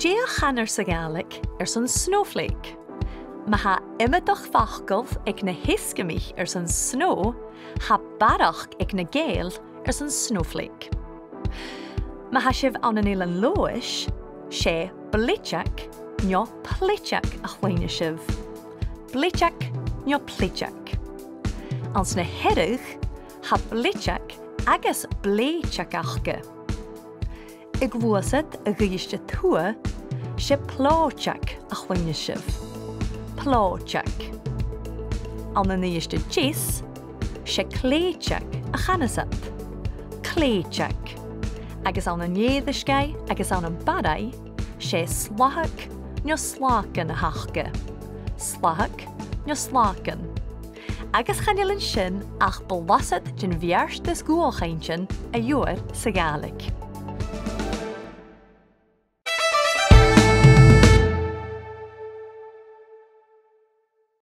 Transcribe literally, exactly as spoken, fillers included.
Dè a chanar sa Ghàidhlig airson snowflake? Ma tha iomadach facal aig na h-Easgamaich airson snow, tha barrachd aig na Gàidheil airson snowflake. Ma tha sibh ann an Eilean Leòdhais, 's e blideag no plideag a chluinneas sibh. Blideag no plideag. Anns na Hearadh, tha blideag agus blèideag aca. A' gluasad a dh'Uibhist a Tuath, 's e plòideag a chluinneas sibh. Plòideag. Ann an Uibhist a Deas, 's e clèideag a chanas iad. Clèideag. Agus ann an Èirisgeigh agus ann am Barraigh, 's e slathag no slàcan a th' aca. Slathag no slàcan. Agus chan eil an sin ach blasad den bheartas dhualchainntean a gheibhear sa Ghàidhlig.